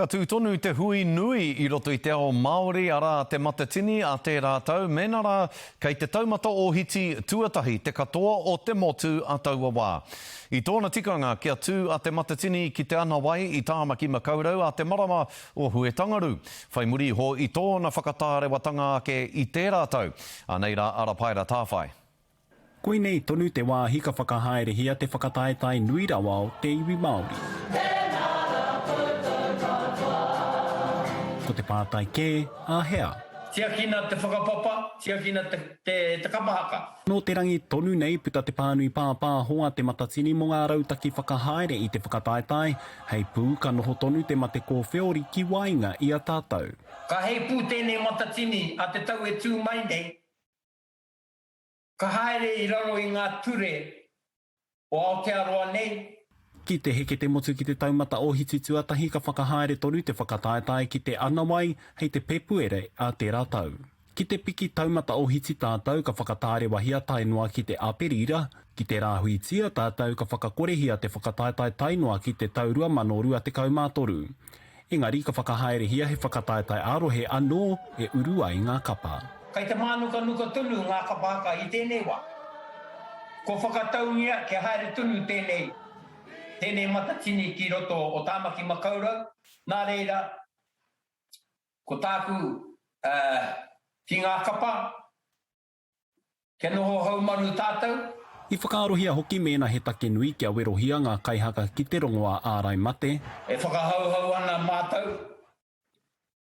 Ka tū tonu te hui nui i roto i te ao Māori, arā, Te Matatini a tērā tau, mēnā rā kei te taumata ōhiti tuatahi te katoa o te motu a taua wā. I tōna tikanga kia tū a Te Matatini ki Te Anawai i Tāmaki Makaurau a te marama o Huetangaru, whai muri iho i tōna whakatārewatanga ake i tērā tau. Anei rā a Rapaera Tāwhai. Koinei tonu te wāhi ka whakahaerehia te whakataetae nui rawa o te iwi Māori. Tēnā rā koutou katoa. Ko te pātai kē, āhea? Tiakina te whakapapa, tiakina te, te, te kapa haka. Nō te rangi tonu nei puta te pānui pāpāho a Te Matatini mō ngā rautaki whakahaere i te whakataetae, hei pū ka noho tonu te mate kōwheori ki waenga i a tātou. Ka heipū tēnei Matatini a te tau e tū mai nei, Ka haere i raro i ngā ture o Aotearoa nei. Ki te heke te motu ki te taumata ōhiti tuatahi ka whakahaere tonu te whakataetae ki Te Anawai hei te Pepuere a tērā tau. Ki te piki taumata ōhiti tātou ka whakatārewahia tae noa ki te Aperira, ki te rāhuitia tātou ka whakakorehia te whakataetae tae noa ki te tau 2023. Engari ka whakahaerehia he whakataetae ā-rohe anō e uru ai ngā kapa. Kei te mānukanuka tonu ngā kapa haka i tēnei wā. Kua whakataungia kia haere tonu tēnei, tēnei matatini ki roto o Tāmaki Makaurau, nā reira, ko tāku ki ngā kapa, Kia noho haumaru tātou. I whakaarohia hoki mēnā he take nui kia werohia ngā kaihaka ki te rongoā ārai mate. E whakahauhau ana mātou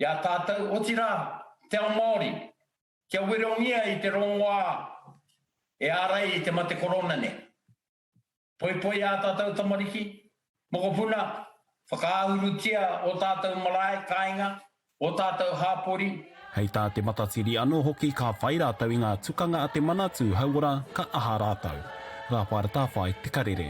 i a tātou, otirā, te ao Māori, kia werongia i te rongoā e ārai i te mate korona nei. Poipoi ā tātou tamariki, mokopuna, whakaahurutia ō tātou marae, kāinga, ō tātou hāpori. Hei tā Te Matatini anō hoki ka whai rātou i ngā tukanga a te Manatū Hauora ka aha rātou. Rāwhara Tāwhai, Te Karere.